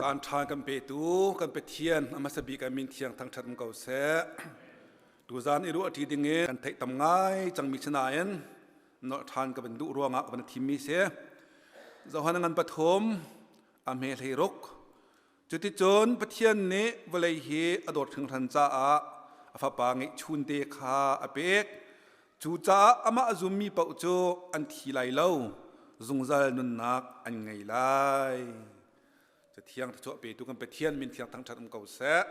Caan ṭha kan petu kan Pathian a hmasa bik ah min thiang thangṭhat um ko seh. Tuzaan i ruah ṭi ding in kan theih tam ngai cangmi sinain nolh ṭhan ka van duh ruangah ka van thimmi si. Johan ngan pathum a hme hlei ruk. Cuticun Pathian nih vawlei hi a dawt hringhran caah a fapa ngeihchunte kha a pek. Cucaah amah a zummi paoh cu an thi lai lo, zungzal nunnak an ngei lai. Cathiang thluachuah petu kan Pathian min thiang thangṭhat um ko seh.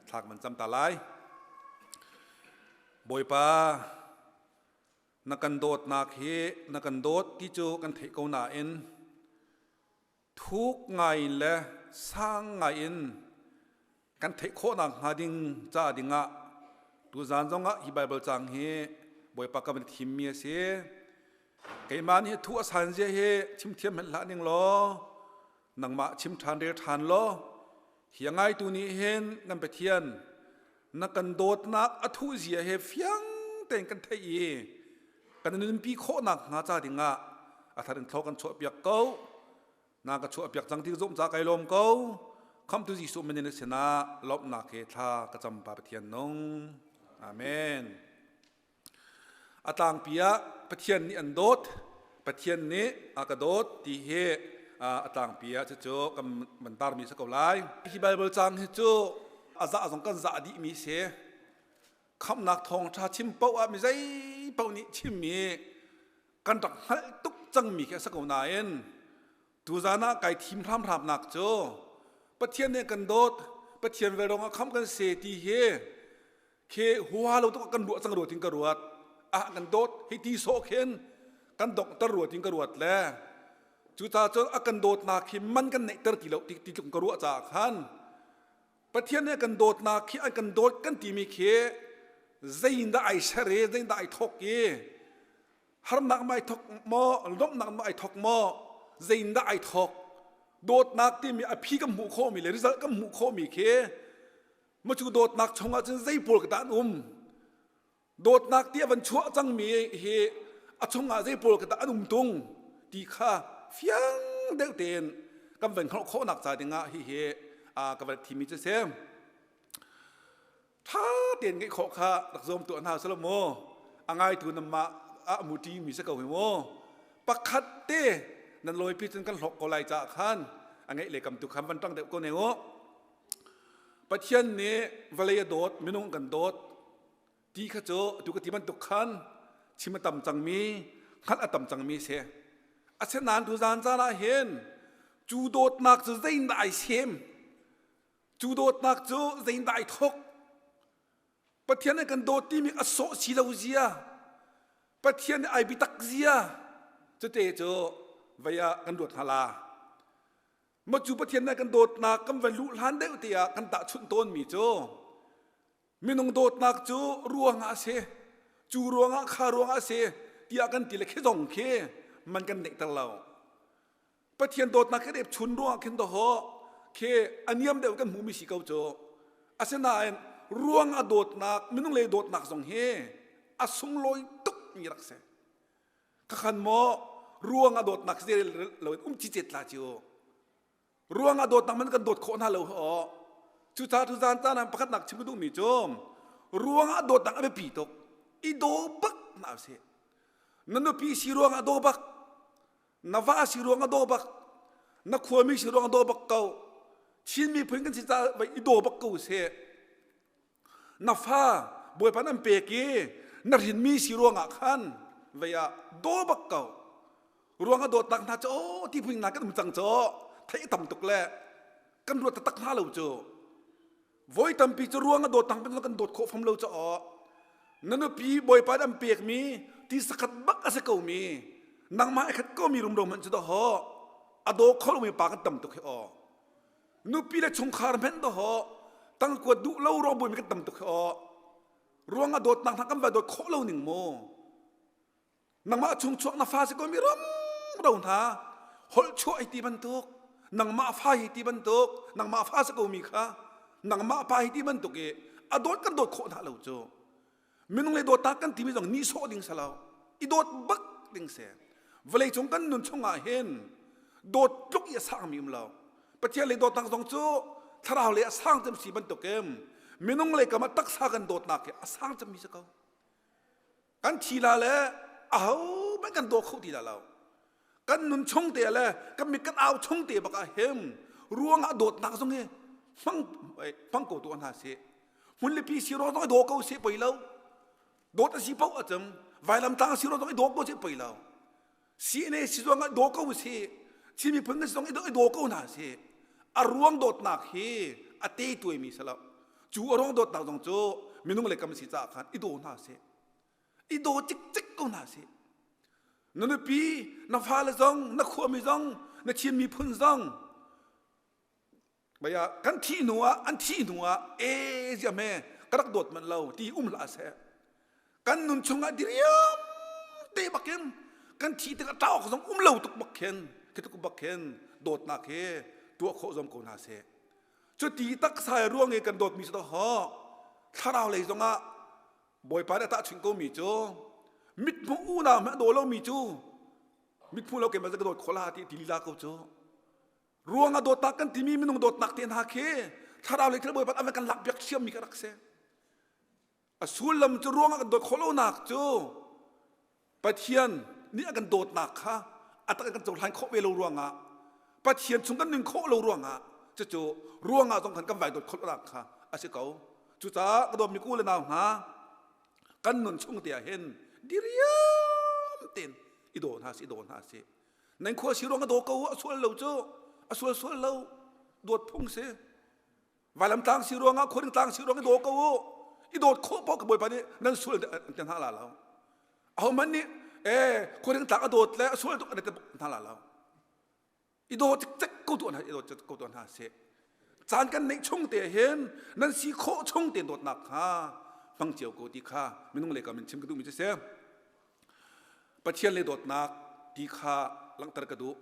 Thla kan cam ta lai. Bawipa, na kan dawtnak hi na kan dawt ti cu kan theih ko nain thuk ngai in le sang ngai in kan theih khawhnak hnga ding ca dingah tuzan zongah hi Bible cang hi Bawipa ka van thimmi a si. Keimah nih thu a san zia hi chim thiam hmanh hlah ning law nangmah chim ṭhan rel ṭhan law hi a ngaitu nih hin kan Pathian na kan dawtnak a thuh zia he fiang tein kan theih i kan nunpi khawhnak hnga ca dingah a thar in thlaw kan chuahpiak ko. Na ka chuahpiak cang ti zumh ca kai lawm ko. Khamtu Jesuh min in sinah lawmhnak he thla ka cam pa Pathian nung. Amen. A tlangpi ah Pathian nih an dawt, Pathian nih a ka dawt ti hi a tlangpi ah cucu kan van tarmi si ko lai. Hi Bible cang hi cu a zah zong kan zah dihmi si. Khamhnak thawngṭha chim paoh ah mi zei paoh nih chimmi kan rak hngalh tuk cangmi khi a si ko nain tuzan ah kai thim hramhramnak cu Pathian nih kan dawt Pathian vel rong ah kham kan se ti hi khi huha lo tuk kan ruah cang ruat in ka ruat ah kan dawt hi ti sawh khin kan donghter ruat in ka ruat le cucaah cun a kan dawtnak hi man kan neihter ti lo ti ti tluk ka ruah caah khan Pathian nih kan dawtnak khi an kan dawt kan timi khi zeiindah ai ser i zeiindah ai thawk i harnak ma ai thawk maw lawmhnak ma ai thawk maw zeiindah ai thawk dawtnak timi a phi kan hmuh khawhmi le result kan hmuh khawhmi khi ma cu dawtnak chungah cun zei pawl ka dah an um dawtnak ti a van chuah cangmi hi a chungah zei pawl ka dah an um tung ti kha fiang deuh tein kan van hngalh khawhnak ca dingah hihi ka van thimi cu si ṭha tein ngeih khawh kha rak zuam tuah hna selaw mu a ngaitu nanmah ah mu ṭi mi si ko hi mu pakhat te nan lawipi cun kan hlawk ko lai caah khan a ngeih le kam tu khan van ṭang deuh ko ne u Pathian nih vawlei a dawt minung kan dawt ti kha cu tu ka ti bantuk khan chim a tam cangmi hngalh a tam cangmi si asinain tu zan caan ah hin cu dawtnak cu zeiindah ai sem Cu dawtnak cu zeidah ai thawk? Pathian nih kan dawt timi a sawh si lo zia, Pathian nih ai biatak zia, cute cu vei ah kan ruat hna la. Ma cu Pathian nih kan dawtnak kan va luh hlan deuh te ah kan tahchunh tawnmi cu minung dawtnak cu ruangah a si, cu ruangah kha ruangah a si tiah kan ti le khi zong khi man kan neihter lo. Pathian dawtnak kan epchun ruangah khin dawh khi a niam deuh kan hmuhmi si ko cu. Asinain ruang a dawtnak minung le dawtnak zong hi a sunglawi tuk mi rak si. Khakhan maw ruang a dawtnak si lo in um cicet la ciu. Ruang a dawtnak man kan dawt khawh hna lo ho. Cucaah tu zan caan ah pakhatnak chim ka duhmi cu ruang a dawtnak a biapi tuk. I daw bak hna usih. Na nupi si ruang a daw bak. Na va si ruang a daw bak na khuami si ruang a daw bak ko Chin miphun kan si caah i daw bak ko seh na fa Bawipa nan pek i na hrinmi si ruangah khan vei ah daw bak ko ruang a dawtnak hna cu aw ti phun hna kan um cang cu theih tam tuk le kan ruat taktak hna lo cu Voi tampi cu ruang a dawt tang kan dawt khawh fam lo caah na nupi Bawipa an pekmi ti sakhat bak a si ko mi nangmah i khat ko mi rumro hmanh cu dawh a daw kho lomi pa kan tam tuk hi aw nupi le chungkhar hmanh dawh tangkuat duh lo ruang buimi kan tam tuk hi aw ruang a dawtnak hna kan va dawt khawh lo ning mu Nangmah chung chuak na fa si ko mi ram ro hna holh chuah hi ti bantuk nangmah fa hi ti bantuk nangmah fa si ko mi kha nangmah pa hi ti bantuk i a dawt kan dawt khawh hna lo cu minung le dawtnak kan timi zong nihsawh ding si lo i dawt bak ding si vawlei cung kan nun chungah hin dawt tluk i a sangmi um lo. Pathian lei dawtnak zong cu thlarau lei a sang cem si bantukin minung lei kam ah taksa kan dawtnak hi a sang cemmi si ko. Kan thi la le ahohmanh kan daw kho ti la lo. Kan nun chung te le kan mit kan au chung te bak ah hin ruangah dawtnak zong hi hmang hmang ko tu hna sih. Hmun le pi si ruang zong i daw ko sih poi lo. Dawt a si paoh ahcun vailamtang si ruang zong i daw ko sih poi lo. CNA si zong ah daw ko si Chin miphun na si zong i daw ko hna si a ruang dawtnak hi a te tuaimi si lo cu a ruang dawtnak zong cu minung le kam si caah khan i daw hna si i daw cikcek ko hna si na nupi na fale zong na khuami zong na Chin miphun zong Baya kan thih hnu ah an thih hnu ah e zia me ka rak dawt manh lo ti um hlah seh. Kan nun chungah diriam te bakin kan thih tikah ṭah awk zong um lo tuk bak khin khi tuk bak khin dawtnak hi tuah khawh zong ko hna seh. Cuti taksa ruang i kan dawtmi si ho thlarau lei zongah Bawipa nih a tahchunh ko mi cu mithmuh unau hmanh a daw lomi cu mithmuh lo keimah ka dawt khawh la ti ti lila ko cu Ruang ah dawtnak kan timi minung dawtnak te hna khi thlarau lei thil Bawipa an kan lak piak thiammi ka rak si. A sullam cu ruang ah kan dawt khawh lonak cu Pathian nih a kan dawtnak kha a tak in kan cohlan khawh ve lo ruangah Pathian chung kan nun khawh lo ruangah cucu ruangah zong khan kan vai dawt khawh lonak kha a si ko. Cucaah ka dawtmi u le nau hna kan nun chung te ah hin diriam tein i daw hna sih i daw hna sih. Nan khua si ruang a daw ko a sual lo cu a sual sual lo dawt phung si vailam tlang si ruangah khuaring tlang si ruang i daw ko u i dawt khawh paoh ka bawipa nih nan sual an ti hna la lo ahohmanh nih e khuaring tlang a dawt le a sual tuk an ti hna la lo i daw cikcek ko tuah hna i daw cikcek ko tuah hna sih caan kan neih chung te hin nan si khawh chung te dawtnak kha hmang cio ko ti kha minung lei kam in chim ka duhmi cu si Pathian le dawtnak ti kha langhter ka duh.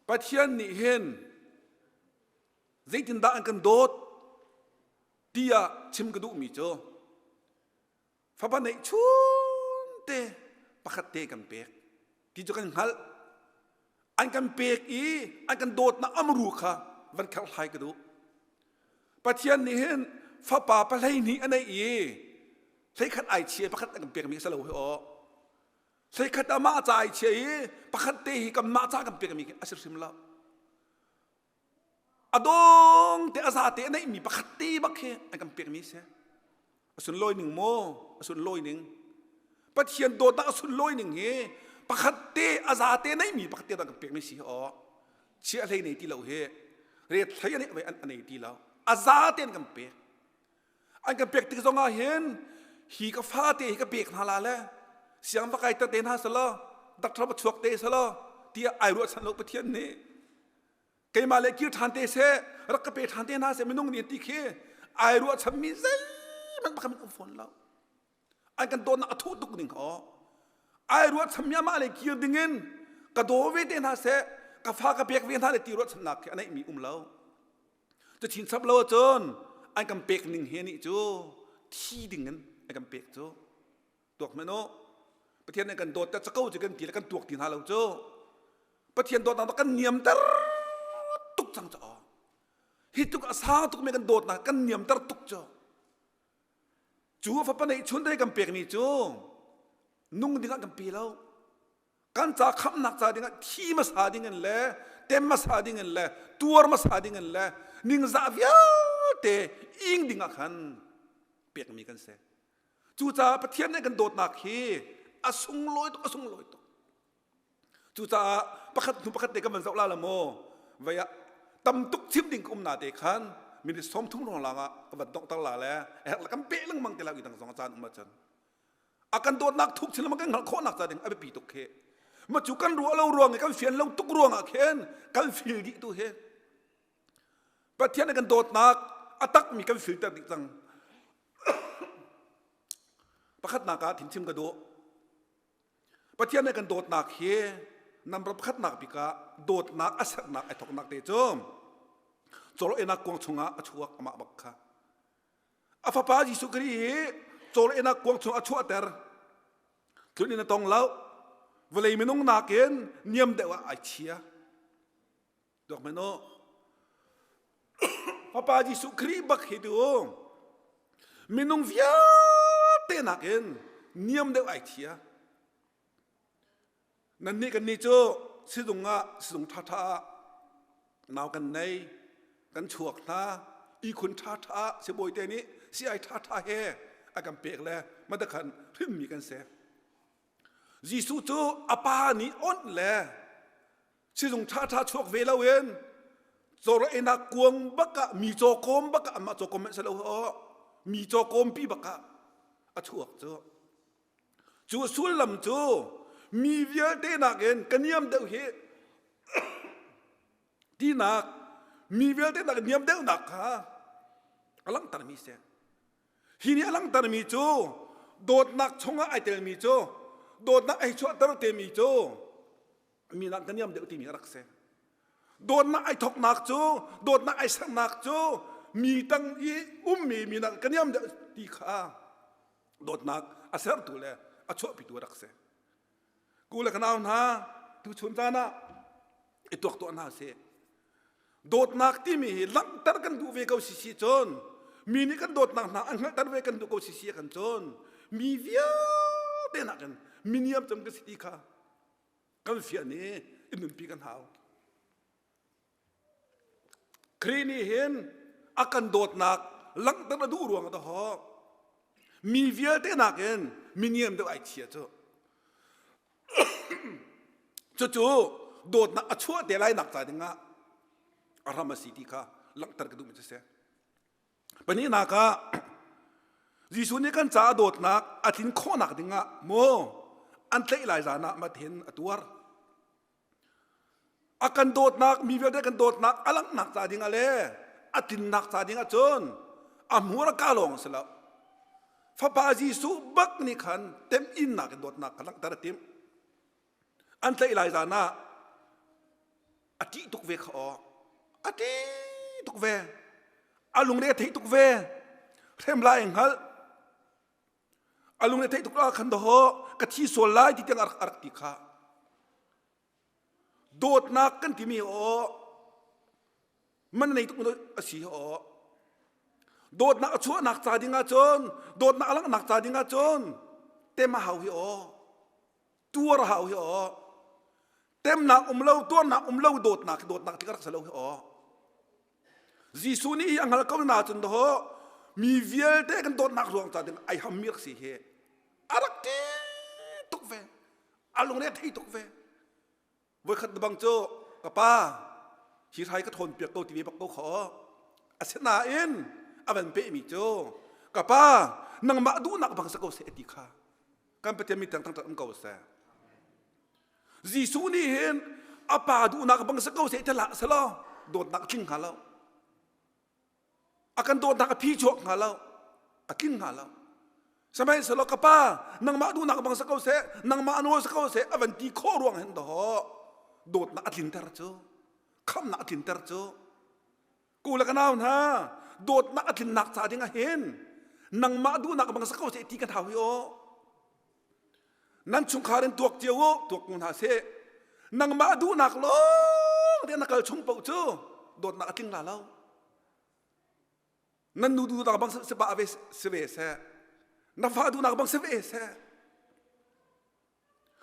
Pathian nih hin zeitindah an kan dawt tiah chim ka duhmi cu fapa neih chun te pakhat te kan pek ti cu kan hngalh. An kan pek i an kan dawtnak amru kha van kherhlai ka duh. Pathian nih hin fapa pahlei hnih a neih i hleikhat ai chia pakhat an kan pekmi a si lo hi aw. Hleikhat amah ca ai chia i pakhat te hi kanmah ca kan pekmi a si hrim lo. A dong te a za te a neihmi pakhat te bak hi an kan pekmi si. A sunlawi ning maw? A sunlawi ning. Pathian dawtnak a sunlawi ning hi pakhat te a za te neihmi pakhat te kan pekmi si aw. Chiah hlei nei ti lo hi ret hlei a an nei ti lo. A za te an kan pek. An kan pek tik zong ah hin hi ka fa te hi ka pek hna la le siang va kai te hna selaw doctor va chuak te selaw tiah ai ruahchan lo Pathian nih keimah le kir ṭhan te seh rak ka pe ṭhan te hna seh minung nih ti khi ai ruahchanmi zeihmanh pakhat um fawn lo an kan dawtnak a thuh tuk ning aw ai ruahchanmi amah le kir dingin ka daw ve te hna seh ka fa ka pek ve hna le ti ruahchannak khi a neihmi um lo cu chinchap lo ahcun an kan pek ning he nih cu thi dingin an kan pek cu tuak hmanh u Pathian nih kan dawt te cako cu kan ti le kan tuak ti hna lo cu Pathian dawtnak kan niamter tuk cang ca hi tuk a sang tuk mi kan dawtnak kan niamter tuk cu cu a fapa neih chun te kan pekmi cu nung dingah kan pe lo kan ca khamhnak ca dingah thi hmasa dingin le tem hmasa dingin le tuar hmasa dingin le ningzah vialte ing dingah khan pekmi kan si Cucaah Pathian nih kan dawtnak hi a sunglawi tuk a sunglawi tuk. Cucaah pakhat hnu pakhat te kan van zoh la la maw vei ah tam tuk chim ding ka um na te khan minute 30 rong lang ah ka van donghter la le herh la kan peh lengmang te la dang zong a caan um ahcun a kan dawtnak thuk chin lengmang kan hngalh khawhnak ca ding a biapi tuk khi ma cu kan ruah lo ruang i kan fian lo tuk ruang ah khin kan fil dih tu hi Pathian nih kan dawtnak a takmi kan filter dih cang. Pakhatnak ah thinchim ka duh. Pathian nih kan dawtnak hi number pakhatnak bik ah dawtnak a sernak ai thawknak te cu cawlawhnak kuang chungah a chuak amah bak kha. A fapa Jesuh Khrih hi cawlawhnak kuang chung a chuahter. Tlun in a tong lo. Vawlei minung nakin niam deuh ah ai chia. Tuak hmanh u. Fapa Jesuh Khrih bak hi tu minung vialte nakin niam deuh ai thia. Nannih kannih cu sizung ah sizung ṭhaṭha ah nau kan nei, kan chuak hna, ihkhun ṭhaṭha ah sibawi te nih sii-ai ṭhaṭha he a kan pek le madakhan hrinmi kan si. Jesuh cu a pa nih onh le sizung ṭhaṭha chuak ve loin cawr einak kuang bak ah mi cawkawm bak ah amah cawkawm hmanh si lo mi cawkawm pi bak ah a chuak cu. Cu sullam cu mi vialte nakin ka niam deuh hi tinak mi vialte nakin niam deuhnak kha a langhtermi si. Hi nih a langhtermi cu dawtnak chungah ai telmi cu dawtnak ai chuahter temi cu mi nak ka niam deuh timi a rak si. Dawtnak ai thawknak cu dawtnak ai sernak cu mi tang i ummi mi nak ka niam deuh ti kha dawtnak a sertu le a chuahpitu a rak si. Ku le ka nau hna tuchun caan ah i tuak tuah hna sih. Dawtnak timi hi langhter kan duh ve ko si si cun mi nih kan dawtnak hna an hngalhter ve kan duh ko si si kan cun mi vialte nakin miniam cem kan si ti kha kan fian i i nunpi kan hau. Khrih nih hin a kan dawtnak langhter a duh ruang ah dahawh mi vialte nakin miniam deuh ai chia cu. Cucu dawtnak a chuah te lai nak ca dingah a ram a si ti kha langhter ka duhmi cu si. Pahnihnak ah Jesuh nih kan caah dawtnak a tlin khawhnak dingah maw an tlaih lai zan ah mathen a tuar. A kan dawtnak mi vialte kan dawtnak a langhnak ca dingah le a tlinnak ca dingah cun a hmur a ka lawng a si lo. Fapa Jesuh bak nih khan temhinnak in dawtnak kha langhter a timh. An tlaih lai zan ah a ṭih tuk ve kha aw. A ṭih tuk ve. A lungre a theih tuk ve. Hrem lai hngalh. A lungre a theih tuk ah khan daw ka thi sual lai ti tiang a rak, a rak ti kha. Dawtnak kan timi aw man nei tuk a si aw. Dawtnak a chuahnak ca ding ahcun, dawtnak a langhnak ca ding ahcun tem a hau hi aw. Tuar a hau hi aw. Temnak um lo, tuarnak um lo dawtnak dawtnak ti ka rak si lo hi aw. Jesuh nih hi a hngal ko na cun daw mi vialte kan dawtnak ruang ca ding ai ham mi rak si hi. A rak ti tuk ve. A lungre thei tuk ve. Voikhat bang cu ka pa hi hrai ka thawn piak ko ti ve bak ko kho. Asinain a van pehmi cu ka pa nangmah duhnak bang sa ko seh ti kha kan Pathian mi tang tang um ko seh. Jesuh nih hin a pa duhnak bang sa ko seh ti hlah selaw dawtnak a tling hnga lo. A kan dawtnak a phi chuak hnga lo. A tling hnga lo. Sihmanhsehlaw ka pa nangmah duhnak bang sa ko seh, nangmah nawl sa ko seh a van ti khawh ruang hin dawh dawtnak a tlinter cu, khamnak a tlinter cu. Ku le ka nau hna, dawtnak a tlinnak ca ding ah hin nangmah duhnak bang sa ko seh ti kan hau hi aw. Nan chungkhar in tuak cio u, tuak ko hna seh. Nangmah duhnak lawng te na kal chung paoh cu dawtnak a tling la lo. Nan nu duhnak bang si ba ve si ve seh. Na fa duhnak bang si ve seh.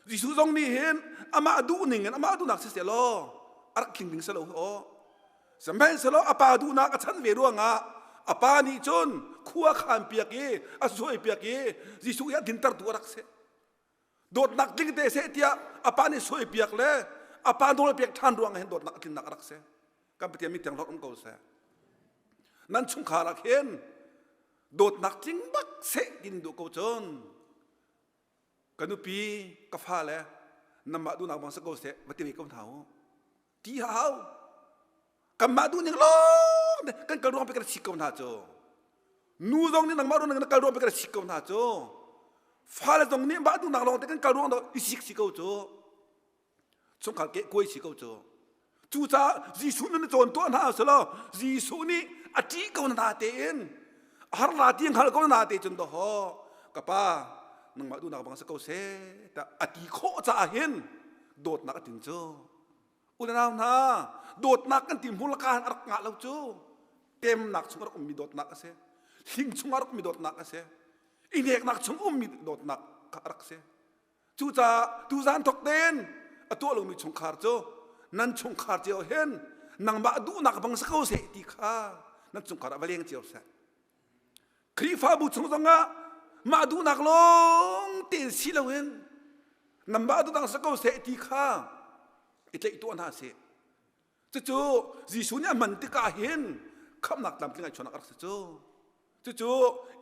Jesuh zong nih hin amah duh ning in amah duhnak si seh law a rak tling ding si lo aw. Sihmanhsehlaw a pa duhnak a chan ve ruangah a pa nih cun khua khan piak i a suai piak i Jesuh hi a dintertu a rak si. Dawtnak tling te seh tiah a pa nih suai piak le a pa nawl piak ṭhan ruangah hin dawtnak a tlinnak a rak si. Kan Pathian mi tiang um ko seh. Nan chungkhar ah khin dawtnak tling bak seh tin duh ko cun ka nupi ka fale namah duhnak bang si ko seh va ti ve ko hna u ti hau kanmah duh ning lawng kan kal ruang pe kan sik ko hna cu nu zong nih nangmah ruang na kal ruang pe kan sik ko hna cu fale zong nih mah duhnak lawng te kan kal ruang i sik si ko cu chungkhar ke kuai si ko cu cucaah Jesuh nun cawn tuah hna selaw Jesuh nih a ṭih ko na tein a har la ti hngal ko na te cun daw ka pa nangmah duhnak bang si ko seh ta a ti khawh caah hin dawtnak a tin cu unau hna dawtnak kan ti hmur laka a rak ngah lo cu. Temnak chung rak ummi dawtnak a si. Hling chung rak ummi dawtnak a si. I neknak chung ummi dawtnak kha a rak si. Cucaah tuzan thok tein a tuah lomi chungkhar cu nan chungkhar cio hin nangmah duhnak bang si ko seh ti kha nan chungkhar ah va leng cio seh. Khrihfabu chung zongah mah duhnak lawng tein si loin nangmah duhnak si ko seh ti kha i tlaih tuah hna seh. Cucu Jesuh nih a hman tikah hin khamhnak tlamtling ai chuahnak a rak si cu. Cucu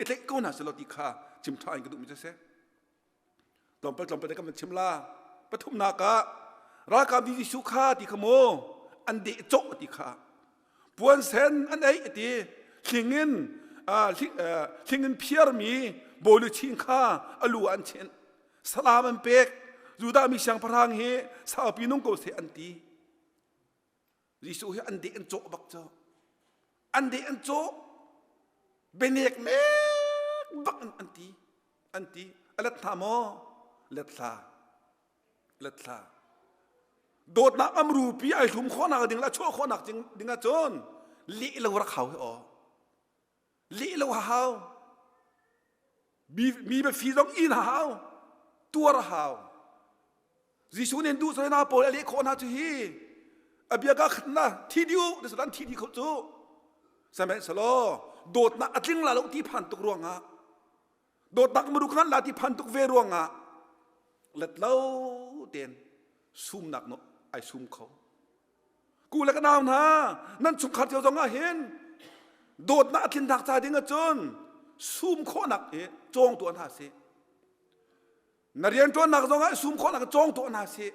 i tlaih ko hna selaw ti kha chim ṭha in ka duhmi cu a si. Tlawmpal tlawmpal te kan van chim la. Pathumnak ah ralkap nih Jesuh kha ti kha mu an deh cawh ti kha puan sen an eih ti hling in hling in phiarmi bawiluchin kha a lu ah an chinh salam an pek Judah mi siangpahrang hi saupi nung ko seh an ti Jesuh hi an deh an cawh bak cu an deh an cawh bianek mek bak in an ti an ti a let hna maw let hla let hla dawtnak amrupi ai hlum khawhnak ding le a chuah khawhnak ding ah cun leh lo rak hau hi aw leh lo hau mi biafi zong in hau tuar hau Jesuh nih duh hna pawl a leh khawh hna cu hi a bia ka khat na thi dih u ti an thi dih kho cu sihmanhsehlaw dawtnak a tling la lo ti phan tuk ruangah dawtnak muru khan la ti phan tuk ve ruangah let lo ten sumnak no ai sum kho ku le ka nau hna nan chungkhar cio zong ah hin dawtnak a tlinnak ca ding ahcun sum khawhnak hi cawng tuah hna sih Na rianṭuannak zongah i sum khawhnak cawng tuah hna sih.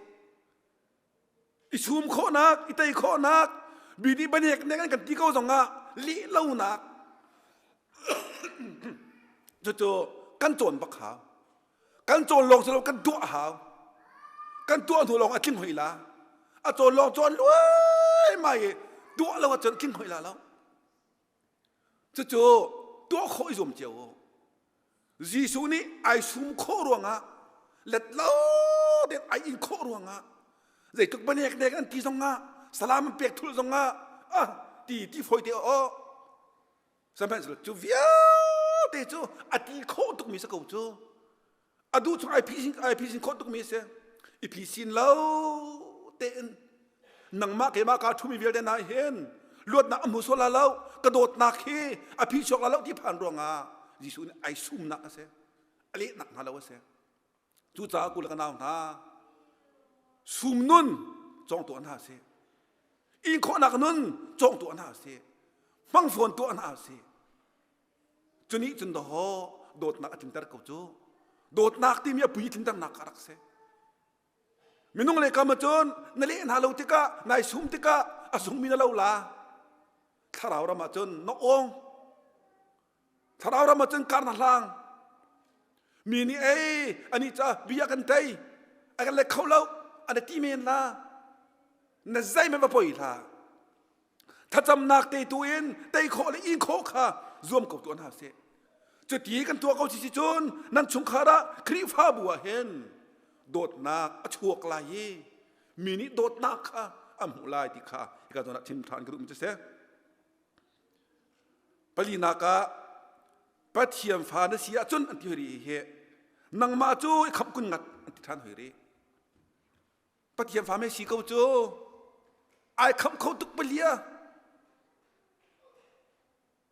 I sum khawhnak, i tei khawhnak, mi nih banek nek an kan ti ko zongah leh lonak cucu kan cawn bak hau. Kan cawn lawng si lo kan tuah hau. Kan tuah hnu lawng a tling hoi la. A cawn lawng cawn luai mai i tuah lo ahcun tling hoi la lo. Cucu tuah khawh i zuam cio u. Jesuh nih ai sum khawh ruangah let lo tein ai in khawh ruangah zeitluk banek nek an ti zongah salam an pek thul zongah ah ti ti fawi te aw sihmanhsehlaw cu vialte cu a ti khawh tukmi si ko cu a duh chung ai phisin ai phisin khawh tukmi si i phisin lo tein nangmah keimah kaa ṭhumi vialte hna hin luatnak a hmu sual la lo ka dawtnak hi a phi chuak la lo ti phan ruangah Jesuh nih ai sumnak a si a lehnak hna lo a si cucaah ku le ka nau hna sum nun cawng tuah hna si in khawhnak nun cawng tuah hna si hmang fawn tuah hna si Cunih cun dawh dawtnak a tlinter ko cu. Dawtnak timi a pui tlinternak kha rak si. Minung le kam ahcun na leh hna lo tikah, nai sum tikah a sungmi na lo la. Thlarau ram ahcun na awng. Thlarau ram ahcun kar na hlang. Mi nih ei ani ca bia kan tei a kan let kho lo an ti men la. Na zeihmanh va poi hlah. Thlacamnak te tu in tei khawh le in khawh kha zuam ko tuah hna sih. Cuti kan tuah ko si si cun nan chungkhar ah Khrihfabu ah hin dawtnak a chuak lai i mi nih dawtnak kha an hmuh lai ti kha hika zawn ah chim ṭhan ka duhmi cu si. Palinak ah Pathian fa na si ahcun an ti hoi rih hi nangmah cu i khamh kun ngat an ti ṭhan hoi rih. Pathian fa mei si ko cu ai khamh kho tuk palia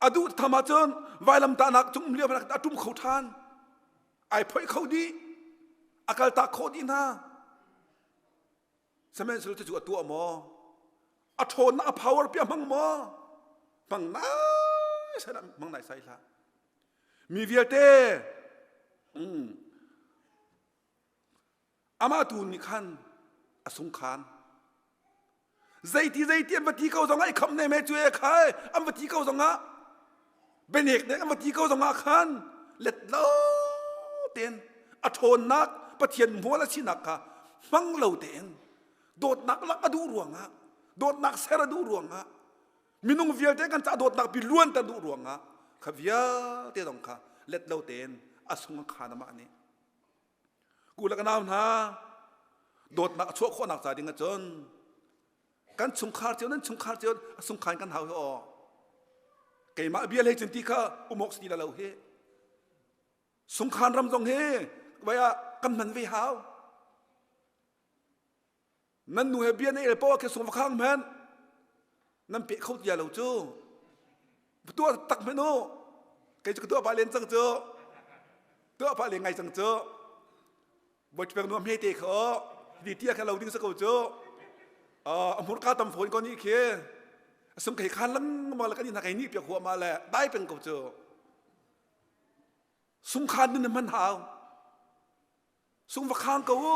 a duh tham ahcun vailamtahnak cung um lio a ṭum kho ṭhan ai phoih kho dih a kaltak khawh dih hna sihmanhsehlaw cucu a tuah maw a ṭhawnnak a power pi a hmang maw hmang nai sai hmang nai sai hlah mi vialte mm, Amah tu nih khan a sungkhan. Zeiti zeiti an va ti ko zongah i khamh ne me cu e khai an va ti ko zongah bianek nek an va ti ko zongah khan let lo tein a ṭhawnnak Pathian hmual a sinak kha hmang lo tein dawtnak lak a duh ruangah dawtnak ser a duh ruangah minung vialte kan ca dawtnak pi luanter duh ruangah kha vialte zong kha let lo tein a sung a khan amah nih Ku le ka nau hna, dawtnak a chuah khawhnak ca ding ahcun kan chungkhar cio nan chungkhar cio a sungkhan kan hau hi aw. Keimah bia hlei cun ti kha umok si la lo hi. Sungkhan ram zong hi vai ah kan hman ve hau. Nan nu he bia na el poah khi sung va khang hmanh nan pe kho tia lo cu. Tuah tak hmanh u. Kei cu ka tuah pah len cang cu. Tuah pah len ngai cang cu. Bawi nuam he te kha aw. Hi tia kha lo ding sa ko cu. A hmurka tam fawn ko ni khi. Sung kei khan lengmang le kan in kai ni piak huah ma le dai peng ko cu. Sungkhan nun hman hau. Sung va khang ko u.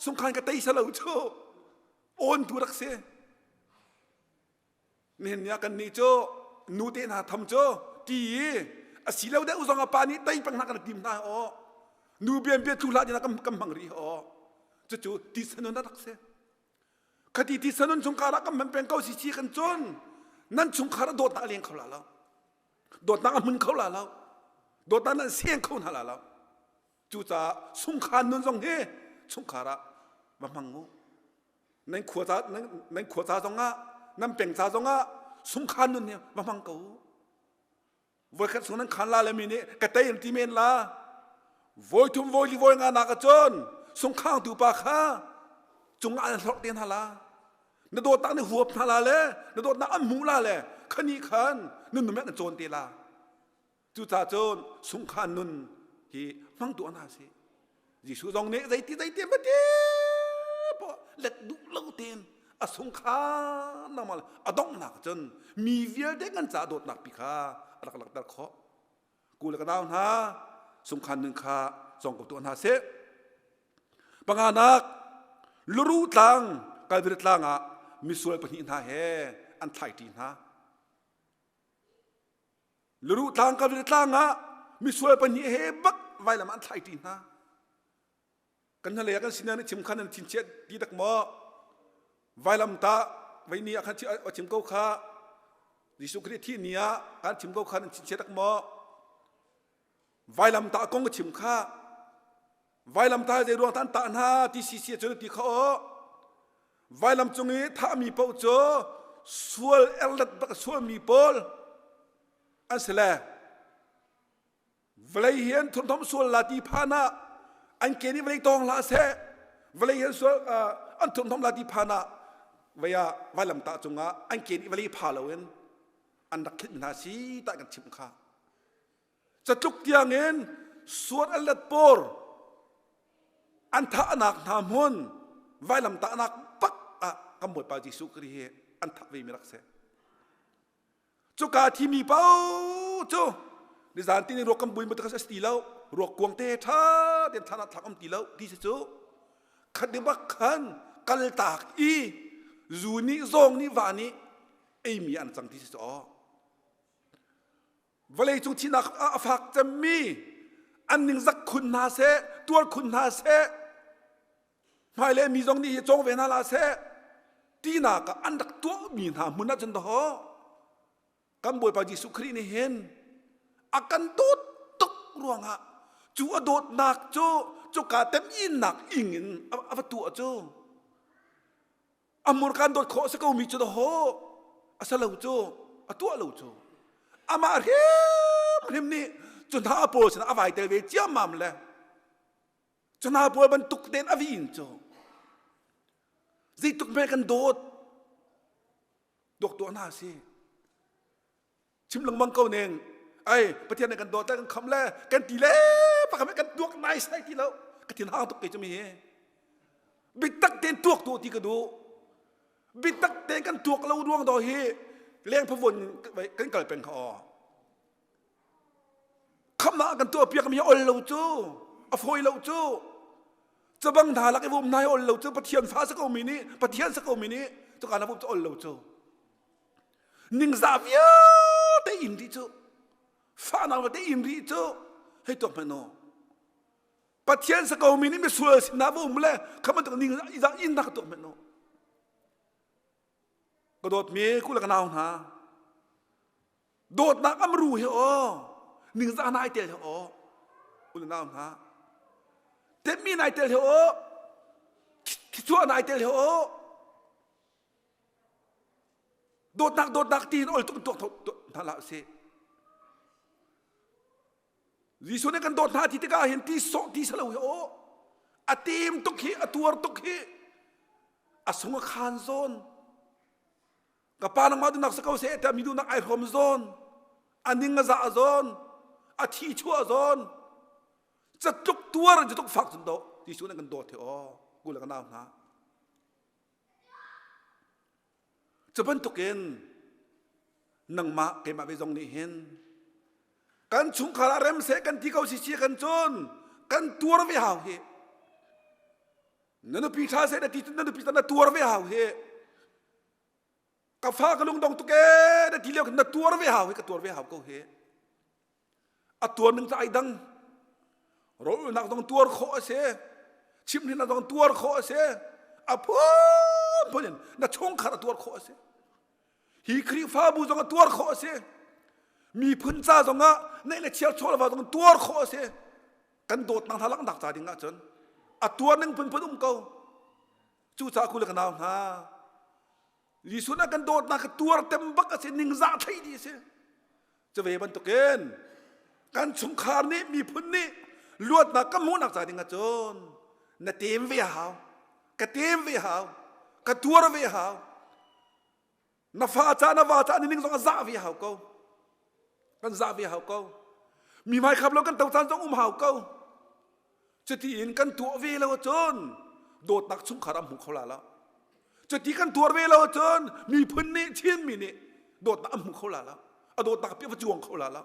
Sungkhan ka tei salo cu. On tu rak si. Nihin ni ah kan nih cu nu te hna tham cu ti i a si lo deuh zong a pa nih tei peng hna kan tim hna aw. Nu bian bia thu hlah ding kan kan hmang rih aw. Cucu ti sanun rak si. Khati ti sanun chungkhar ah kan hman peng ko si si kan cun nan chungkhar a dawtnak a leng kho la lo. Dawtnak a hmun kho la lo. Dawtnak nan seng kho hna la lo. Cucaah sungkhan nun zong hi chungkhar ah va hmang u. Nan khua ca nan khua ca zongah nan peng ca zongah sungkhan nun hi va hmang ko u. Voikhat sung nan khan la le mi nih ka tei an ti men la. Voi thum voi li voi nga nak ahcun sungkhang tu pa kha cungah an hlorh te hna la. Na dawtnak nih huap hna la le na dawtnak an hmuh la le khani khan nun numet an cawn te la. Cucaah cun sungkhan nun hi hmang tuah hna sih. Jesuh zong nih zeiti zeiti ma ti poah let duh lo tein a sungkhan nangmah a donghnak cun mi vialte kan caah dawtnak pi kha a rak langhter khawh. Ku le ka nau hna sungkhan nun kha cawng ko tuah hna sih. Panganak Luru tlang Kalvary tlang ah misual pahnih hna he an thlaiṭi hna. Luruh tlang Kalvary tlang ah misual pahnih he bak vailam an thlai ṭi hna. Kan hnalei ah kan sinah nih chim khan an thinchiat ti dak maw? Vailam tah vei ni ah khan a chim ko kha Jesuh Khrih thih ni ah kan chim ko khan an thinchiat dak maw? Vailam tah kong a chim kha vailam tah zei ruang tah an tah hna ti si si cun ti kha aw vailam cung i thahmi paoh cu sual erlet bak sualmi pawl an si le vawlei hi an thurhnawm sual la ti phan ah an ke nih vawlei tawng hlah seh vawlei hi an sual an thurhnawm la ti phan ah vei ah vailam tah cungah an ke nih vawlei pha loin an rak thlinh hna si tah kan chimh kha Catluk tiangin suat an let por an thahnak hna hmun vailam tahnak bak ah kan Bawipa Jesuh Khrih hi an thah ve mi rak si. Cuka thimi paoh cu nizan tin ruak kan bui mu tak si ti lo ruak kuang te tha ten thlan ah thlak om ti lo ti si cu khat bak khan kal tak i zu nih zawng nih va nih ei mi an cang ti si cu aw Vawleicung thihnak a fak cemmi an ningzak khun hna seh, tuar khun hna seh, hmailei mi zong nih hi cawng ve hna la seh tinak ah an rak tuahmi hna hmun ah cun dawh kan Bawipa Jesuh Khrih nih hin a kan dawt tuk ruangah cu a dawtnak cu cuka temhinnak ing in a va tuah cu A murkan dawt khawh a si ko mi cu dahawh a si lo cu a tuah lo cu amah hrimhrim nih cu hna pawl sinah a vai tel ve ciammam le cu hna pawl bantuk tein a vi in cu zeituk hme kan dawt dawk tuah hna si chim lengmang ko ning ai pathian nih kan dawt le kan kham le kan ti le pakhat kan tuak nai sai ti lo ka thin hang tuk ke cu mi hi bitak tein tuak tu ti ka duh bitak tein kan tuak lo ruang do hi leng phavon kan kal peng kha aw khamah kan tuah piak mi ol lo cu a fawi lo cu cabang hna lak i vum hna hi ol lo cu pathian fa sa ko mi nih pathian sa ko mi nih cuka na vum cu ol lo cu Ningzah vialte in rih cu fahnak vialte in rih cu hei tuak hmanh u. Pathian sa ko mi nih misual sinah va um le kha bantuk ningzah in nak tuak hmanh u. Ka dawtmi ku le ka nau hna dawtnak amru hi aw ningzah nai tel hi aw u le nau hna temmi nai tel hi aw thichuah nai tel hi aw Dawtnak dawtnak tiin ol tuk tuak hna hlah usih. Jesuh nih kan dawt hna ti tikah hin ti sawh ti salo hi aw a tim tuk hi a tuar tuk hi a sung a khan zawn ka pa nangmah duhnak si ko seh tiah mi duhnak ai hrawm zawn a ning a zah zawn a thi chuah zawn catluk tuar in catluk fak cun do Jesuh nih kan dawt hi aw ku le ka nau hna Cu bantukin nangmah keimah ve zong nih hin kan chungkhar ah rem seh kan ti ko si si kan cun kan tuar ve hau hi. Na nupi ṭha seh na ti cun na nupi na tuar ve hau hi. Ka fa ka lungdong tuk ee na ti lio na tuar ve hau hi ka tuar ve hau ko hi. A tuar ning cu ai dang. Rawlulnak zong tuar khawh a si. Chimhhrinnak zong tuar khawh a si. A phunphun in na chungkhar a tuar khawh a si. Hi Khrihfabu zong a tuar khawh a si. Miphun ca zongah neih le chiar chaw le va zong tuar khawh a si. Kan dawtnak hna langhnak ca ding ahcun a tuar ning phunphun um ko. Cucaah ku le ka nau hna, Jesuh na kan dawtnak ka tuar tem bak a si, ningzah thei dih a si. Cu ve bantukin kan chungkhar nih miphun nih luatnak kan hmuhnak ca ding ahcun na tem ve hau ka tem ve hau ka tuar ve hau na fa ca na va ca ni ning zong a zah ve hau ko kan zah ve hau ko mi hmai khap lo kan to caan zong um hau ko Cuti in kan tuah ve lo ahcun dawtnak chungkhar an hmu kho la lo. Cuti kan tuar ve lo ahcun miphun nih Chinmi nih dawtnak an hmu kho la lo. A dawtnak pi va cuang kho la lo.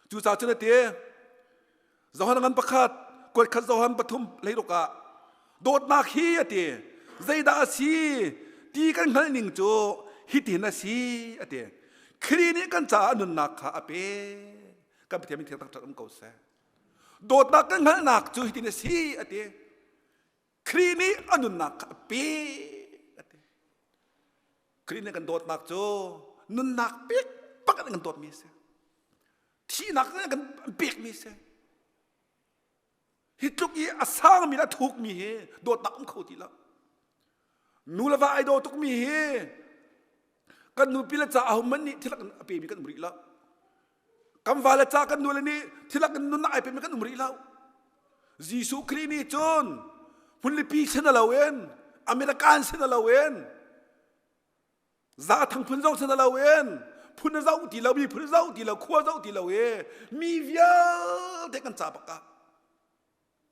Cucaah cun a ti Johan ngan pakhat kuat khat Johan pathum leiruk ah dawtnak hi a ti zeidah a si ti kan hngalh ning cu hitin a si a ti Khrih nih kan caah a nunnak kha a pe kan Pathian min thiang thangṭhat um ko seh dawtnak kan hngalhnak cu hitin a si a ti Khrih nih a nunnak kha a pe a ti Khrih nih kan dawtnak cu nunnak pek bak in kan dawtmi a si thihnak in kan pekmi a si hi tluk i a sangmi le a thukmi hi dawtnak um kho ti lo nu le va ai daw tukmi hi kan nupi le ca ahohmanh nih thilak a pemi kan um rih lo kan va le ca kan nu le nih thilak in nunnak ai pemi kan um rih lo Jesuh Khrih nih cun hmunlipi sin lo in American sin lo in Zathang phun zong si lo in phun a zoh ti lo mi phun a zoh ti lo khua zoh ti lo i mi vialte kan ca bak ah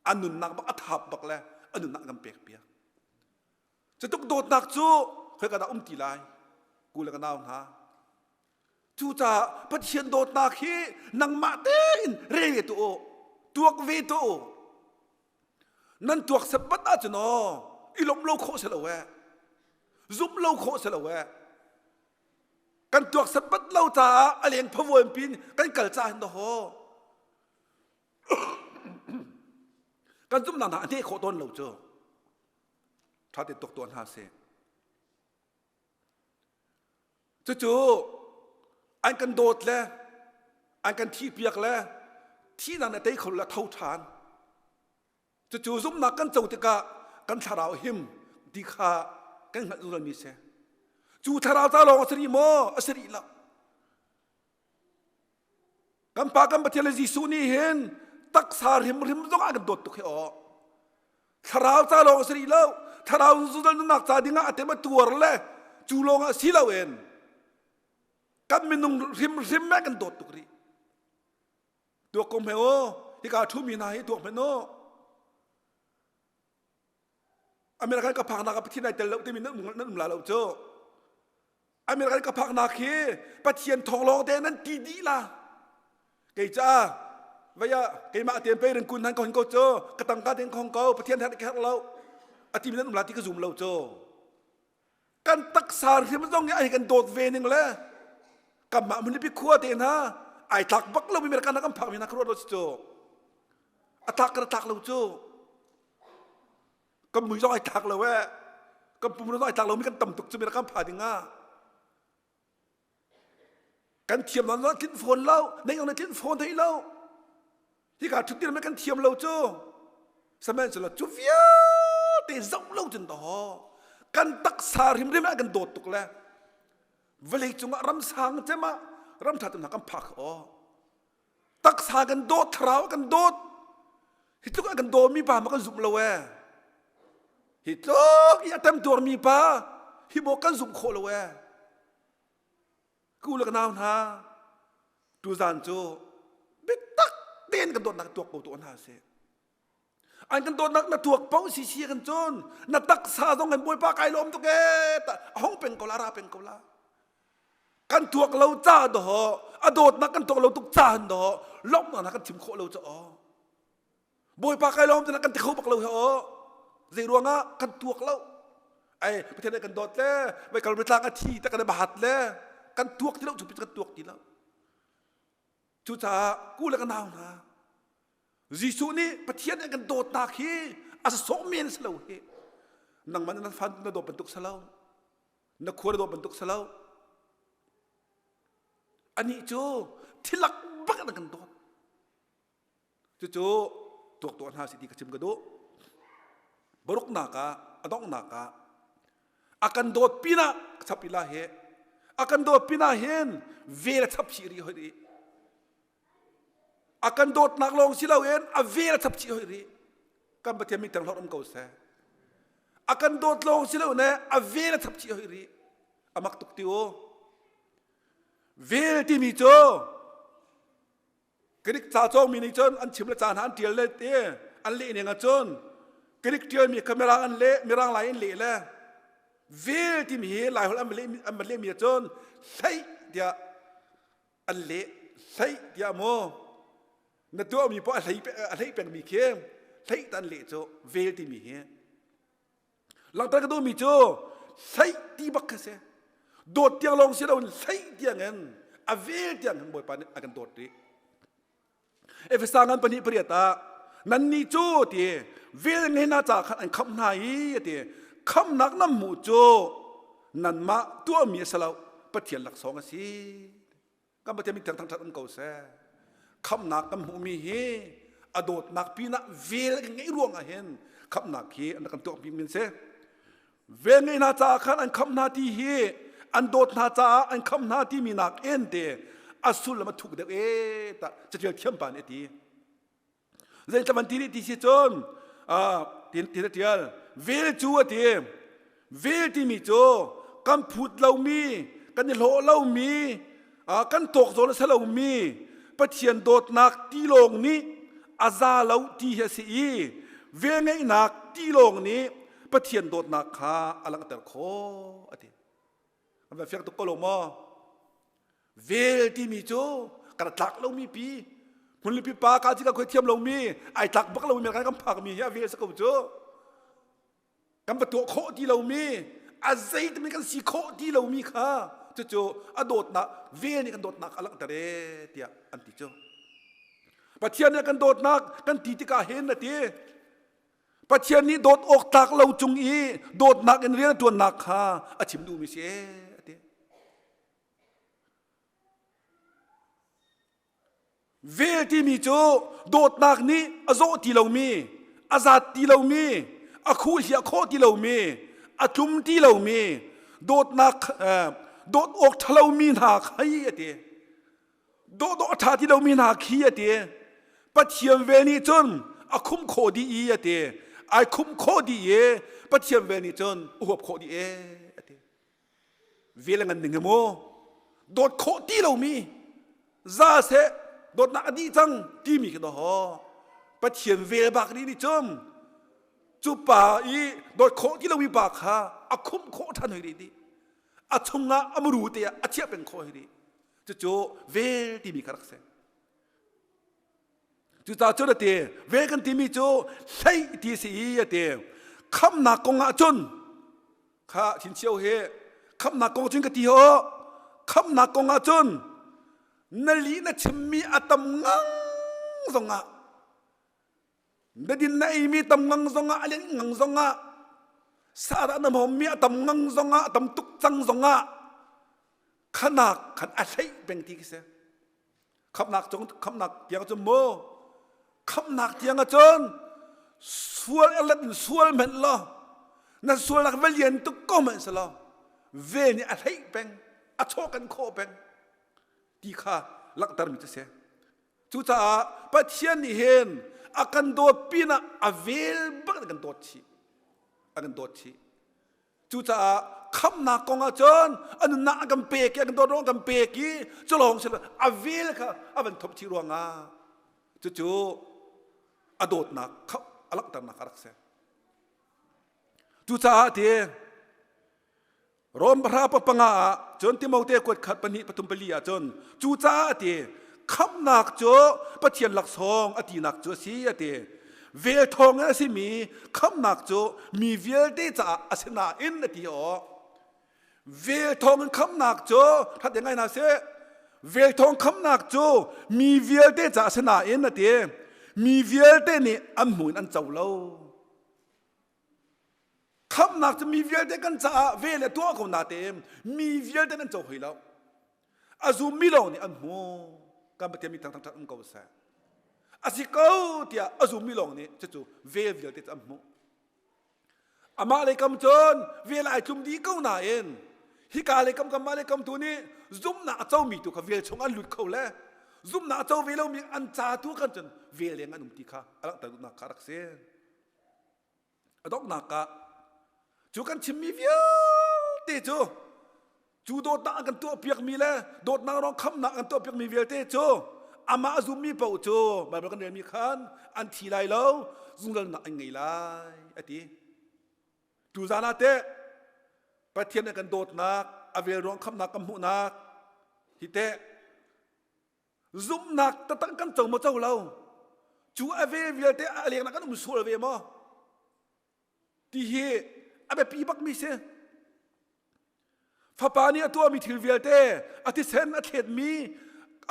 a nunnak bak a thap bak le a nunnak kan pek piak cutuk dawtnak cu khoi ka dah um ti lai ku le ka nau hna cucaah Pathian dawtnak hi nangmah tein rel ve tu u tuak ve tu u Nan tuak sepmat ahcun aw i lawmh lo khawh si lo eh. Zumh lo khawh si lo eh. Kan tuak sepmat lo caah a leng phavuan pin kan kal ca hin haw. Kan zumhnak hna a hneh khawh tawn lo cu. Ṭha te tuak tuah hna sih. Cucu an kan dawt le an kan thihpiak le thihnak nih tei kho le tho ṭhan. Cucu zumhnak kan co tikah kan thlarau him ti kha kan hngalh zungzalmi si. Cu thlarau ca lawng a si rih maw? A si rih lo. Kan Pa kan Pathian le Jesuh nih hin taksa hrimhrim zong ah kan dawt tuk hi aw. Thlarau ca lawng a si rih lo. Thlarau zungzal nunnak ca dingah a tem a tuar le cu lawng ah si loin kan minung hrimhrim meh kan dawt tuk rih. Tuak ko hme aw, hika ṭhumi hna hi tuak hme no. American ka phaknak ah Pathian ai tel lo timi nan um la lo cu. American ka phaknak hi Pathian thawng lawng te nan ti dih la. Kei ca vaya keimah te pe ring kun han ko hin ko cu ka tangka ten khong ko Pathian herh ka herh lo a ti nan um la ti ka zum lo cu. Kan taksa hrim zong hi ai kan dawt ve ning le kanmah hmunlipi khua te hna ai tlak bak lo mi American kan phak mi hna ka ruat lo cu. A tlak kan tlak lo cu. Kan mui zong ai tlak lo eh kan pum zong ai tlak lomi kan tam tuk cu mi kan pha ding ah kan thiam lo zong tlinh fawn lo nei zong tlinh fawn thei lo hika thutdir me kan thiam lo cu sihmanhsehlaw cu vialte zoh lo cun to kan taksa hrimhrim ah kan dawt tuk le. Vawlei cungah ram sang cem ah ram ṭha cem hna kan phak aw. Taksa kan dawt, thlarau kan dawt. Hi tluk a kan dawmi pa ma kan zumh lo ee. Hi tluk i a temtuarmi pa hi maw kan zumh khawh lo ee. Ka u le ka nau hna, tuzan cu biatak tein kan dawtnak tuak ko tuah hna sih. An kan dawtnak na tuak paoh si si kan cun na taksa zong kan bawipa kai lawm tuk ee a hong peng ko la ra peng ko la. Kan tuak lo ca doh a dawtnak kan tuak lo tuk ca han doh lawmhnak na kan chim khawh lo ca aw. Bawipa kai lawm tina kan ti kho bak lo he aw. Zei ruangah kan tuak lo. Ai Pathian nih kan dawt le vai kal tlang a thi te kan bahat le kan tuak ti lo cu kan tuak ti lo. Cucaah ku le ka nau hna Jesuh nih Pathian nih kan dawtnak hi a sawh men si lo hi. Nangmah na fan na dawt bantuk si lo. Na khua na dawt bantuk si lo. Anih cu thilak bak in kan dawt. Cucu tuak tuah hna si ti ka chim ka duh. Baruknak ah a donghnak ah a kan dawt pinah ka chap ila hi a kan dawt pinah hin vel a chap chih rih hoi rih. A kan dawtnak lawng si loin a vel a chap chih hoi rih. Kan Pathian min teng hlorh um ko seh. A kan dawt lawng si lo ne a vel a chap chih hoi rih. A mak tuk ti u. Vel timi cu Greek ca cawngmi nih cun an chim le ca hna an ṭial le ti an leh ning ahcun Greek ṭialmi kha Mirang an leh Mirang lai in leh le vel timi hi Laiholh an leh an van lehmi ahcun hleih tiah an leh hleih tiah maw na tuahmi poah a hlei a hleih pengmi khi hleih ta an leh cu vel timi hi Langhter ka duhmi cu hleih ti bak kha si. Dawt tiang lawng si loin hleih tiang in a vel tiang hin Bawipa nih a kan dawt rih. Efesa ngan pahnih pariat ah nannih cu ti vel ngei hna ca khan an khamh hna i ati khamhnak nan hmuh cu nanmah tuahmi a si lo Pathian laksawng a si. Kan Pathian min thiang thangṭhat um ko seh. Khamhnak kan hmuhmi hi a dawtnak pinah vel kan ngeih ruangah hin khamhnak hi an kan tuah bikmi an si. Vel ngei hna caah khan an khamh hna ti hi an dawt hna caah an khamh hna timi nak in te a sullam a thuk deuh ee tah catial thiam pa nih a ti. Zeitlam an ti rih ti si cun tin a ṭial vel cu a ti vel timi cu kan phut lomi kan i hlawh lomi kan tawk zawn a si lomi Pathian dawtnak tilawng nih a za lo ti hi a si i velngeihnak tilawng nih Pathian dawtnak kha a langhter khawh a ti. An va fiang tuk ko lo maw? Vel timi cu kan tlak lomi pi hmunlipi pa ka ci ka khoi thiam lomi ai tlak bak lomi kan kan phak mi hi a vel sa ko cu kan va tuah khawh ti lomi a zeitimi kan si khawh ti lomi kha cucu a dawtnak vel nih kan dawtnak a langhter e tiah an ti cu Pathian nih kan dawtnak kan ti tikah hin a ti Pathian nih dawt awk tlak lo cung i dawtnak in rian a ṭuannak kha a chim duhmi si e a ti. Vel timi cu dawtnak nih a zawh ti lomi, a zat ti lomi, a khuhliah khawh ti lomi, a tlum ti lomi, dawtnak dawt awk ṭhalomi hna kha hi a ti. Dawhdawh a ṭha ti lomi hna khi a ti. Pathian vel nih cun a khumh khawh dih i a ti. Ai khumh khawh dih i Pathian vel nih cun a huap khawh dih e a ti. Vel a ngan ning hi mu. Dawt khawh ti lomi za seh dawtnak a dih cang timi khi dawh Pathian vel bak nih nih cun cu pa i dawt khawh ti lomi pa kha a khumh khawh ṭhan hoi rih dih. A chungah a muru te ah a chiah peng khawh hoi rih. Cucu vel timi kha rak si. Cucaah cun a ti, vel kan timi cu hlei ti a si i a ti. Khamnak kong ah cun kha thinchio hi khamnak kong cun ka ti ho khamnak kong ah cun na lih na chimmi a tam ngang zongah na din na eimi tam ngang zongah a lian ngang zongah sadah na hmawmmi a tam ngang zongah a tam tuk cang zongah khanak khan a hleih peng ti khi si khamnak cung khamnak tiang cun mu khamnak tiang ahcun sual let in sual hmenh law na sualnak va lian tuk ko hmanh si law vel nih a hleih peng. A chaw kan khawh peng ti kha langhtermi cu si. Cucaah Pathian nih hin a kan dawt pinah a vel bak in a kan dawt chih. A kan dawt chih. Cucaah khamnak kong ah cun a nunnak a kan pek i a kan dawt ruang a kan pek i cu lawng si a vel kha a van thop chih ruangah cucu a dawtnak kha a langhternak a rak si. Cucaah ti Rom pahra panga ah cun Timote kuat khat pahnih pathum pali ah cun cucaah a ti khamhnak cu Pathian laksawng a tinak cu a si a ti. Vel thawng in a simi khamhnak cu mi vialte caah a si nain a ti aw. Vel thawng in khamhnak cu that ngai hna seh. Vel thawng khamhnak cu mi vialte caah a si nain a ti. Mi vialte nih an hmu in an co lo. Khamhnak cu mi vialte kan caah ve le tuah ko natein mi vialte nan co hoi lo. A zummi lawng nih an hmu. Kan Pathian mi thangthang um ko seh. A si ko tiah a zummi lawng nih cucu vel vialte cu an hmuh. Amah lei kam cun vel ai tlum dih ko nain hika lei kam kanmah lei kam tu nih zumhnak a comi tu kha vel chung an lut kho le zumhnak a co ve lomi an ca tu kan cun vel leng an um ti kha a langhter duhnak kha a rak si. A donghnak ah cu kan chimmi vialte cu cu dawtnak an kan tuahpiakmi le dawtnak ruang khamnak an tuahpiakmi vialte cu amah a zummi paoh cu Baibal kan relmi khan an thi lai lo zungzalnak an ngei lai a ti. Tuzan ah teh Pathian nih kan dawtnak a vel ruang khamnak kan hmuhnak hi teh Zumhnak taktak kan co maw co lo? Cu a ve vialte a lengnak kan um sual ve maw? Ti hi a biapi bakmi si. Fapa nih a tuahmi thil vialte a thisen a thletmi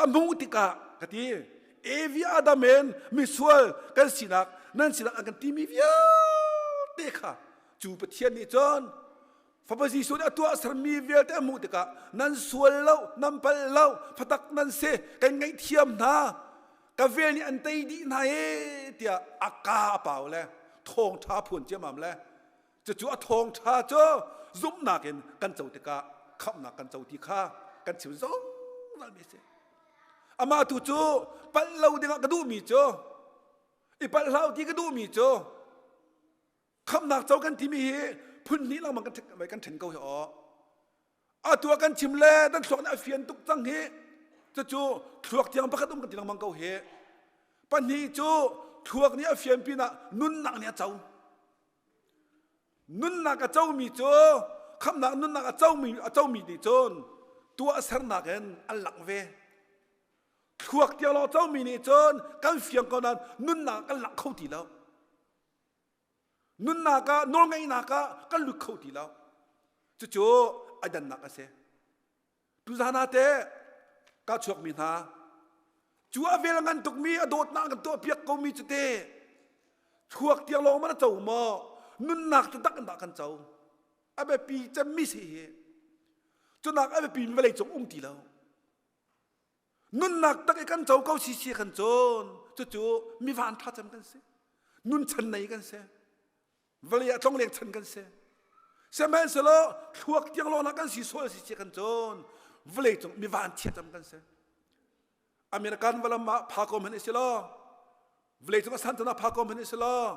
a hmuh tikah ka ti Evi Adam in misual kan sinak nan sinak an kan timi vialte kha cu Pathian nih cun Fapa Jesuh nih a tuah sermi vialte a hmuh tikah nan sual lo, nan pal lo, fatak nan si, kan ngaihthiam hna, ka vel nih an tei dih hna e tiah a ka a pau le thawngṭha phuan ciammam le cucu a thawngṭha cu zumhnak in kan co tikah khamhnak kan co ti kha kan chim zungzal mi a si. Amah tu cu palh lo dingah ka duhmi cu i palh hlah ti ka duhmi cu Khamhnak co kan timi hi phun hnih lengmang kan kan ṭhen ko hi aw. Atu ah kan chim le dan thluak nih a fian tuk cang hi. Cucu thluak tiang pakhat um kan ti lengmang ko hi. Pahnih cu thluak nih a fian pinah nunnak nih a co. Nunnak a comi cu khamhnak nunnak a comi a comi nih cun tuahsernak in an langh ve. Thluak tiang lawng comi nih cun kan fiang ko nain nunnak kan langh kho ti lo. Nunnak ah nawlngeihnak ah kan lut kho ti lo. Cucu a dannak a si. Tuzan ah teh ka chuakmi hna cu a vel ngan tukmi a dawtnak kan tuahpiak komi cu te chuak tiang lawng man a co maw nunnak taktak in dah kan co a biapi cemmi si hi cunak a biapi mi vawlei cung um ti lo Nunnak tak i kan co ko si si kan cawn. Cucu mi van ṭha cem kan si. Nun chan nei kan si. Vawlei ah tlongleng chan kan si. Sihmanhsehlaw thluak tiang lawng kan si sual si si kan cawn. Vawlei cung mi van chia cem kan si. American valam ah pha ko hmanh si law vawlei cung a san ah pha ko hmanh si law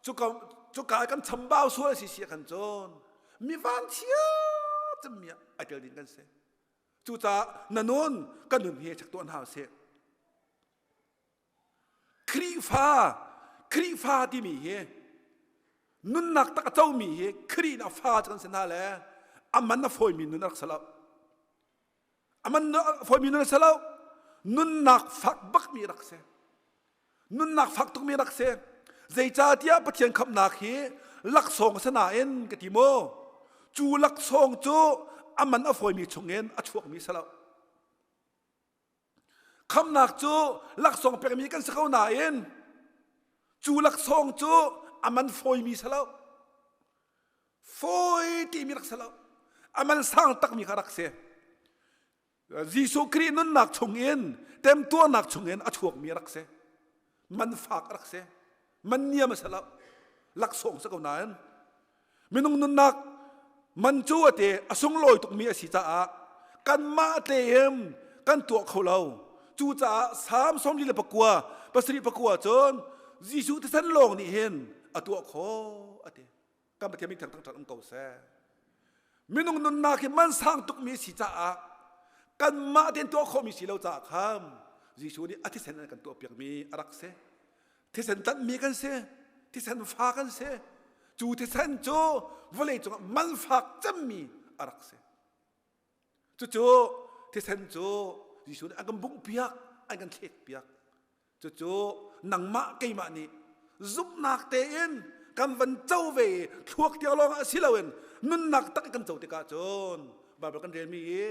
cuka cuka kan chambau sual si si kan cawn. Mi van chia cem mi ah ai tel ding kan si. Cucaah na nun kan nun hi chek tuah hna usih. Khrihfa Khrihfa timi hi nunnak tak a comi hi Khrih na fa cu kan si hna le a man a fawimi nun a rak si lo. A man a fawimi nun a si lo. Nunnak fak bakmi a rak si. Nunnak fak tukmi rak si. Zeicahtiah Pathian khamhnak hi laksawng a si nain ka ti maw? Cu laksawng cu a man a fawimi chungin a chuakmi si lo. Khamhnak cu laksawng pekmi kan si ko nain cu laksawng cu a man fawimi si lo. Fawi timi rak si lo. A man sang takmi kha rak si. Jesuh Khrih nunnak chungin temtuarnak chungin a chuakmi a rak si. Man fak a rak si. Man niam a si lo. Laksawng si ko nain minung nunnak man cu a te a sunglawi tukmi a si caah Kanmah tein kan tuah kho lo. Cucaah Salm 49 7 cun Jesuh thisen lawng nih hin a tuah khawh a ti. Kan Pathian min thangthat um ko seh. Minung nunnak hi man sang tukmi si caah kanmah tein tuah khawhmi si lo caah khan Jesuh nih a thisen an kan tuahpiakmi a rak si. Thisen tlanhmi kan si, thisen fa kan si. Cu thisen cu vawlei cungah man fak cemmi a rak si. Cucu thisen cu Jesuh nih a kan bunghpiak, an kan thlekpiak. Cucu nangmah keimah nih zumhnak tein kan van co ve i thluak tiang lawng ah si loin nunnak tak kan co tikah cun Bible kan relmi i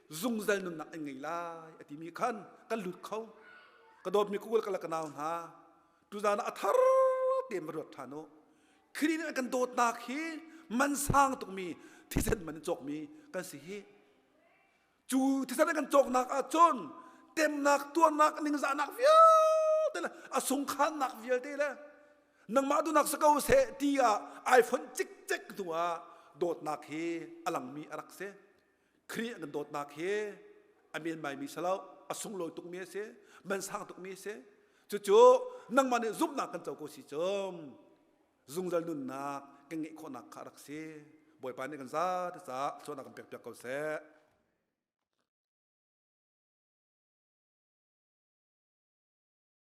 zungzal nunnak an ngei lai a timi khan kan lut kho. Ka dawtmi kukul ka le ka nau hna tuzan ah a thar tein va ruat ṭhan u. Khrih nih a kan dawtnak hi man sang tukmi thisen man in cawkmi kan si hi. Cu thisen kan cawknak ahcun temnak, tuarnak, ningzahnak vialte le a sungkhannak vialte le nangmah duhnak si ko seh ti ah ai fonh cikcek hnu ah dawtnak hi a langmi a rak si. Khrih kan dawtnak hi a menmaimi si lo, a sunglawi tukmi a si, man sang tukmi a si. Cucu nangmah nih zumhnak kan co ko si cum zungzal nunnak kan ngeih khawhnak kha a rak si. Bawipa nih kan zate caah thluachuahnak kan pekpiak ko seh.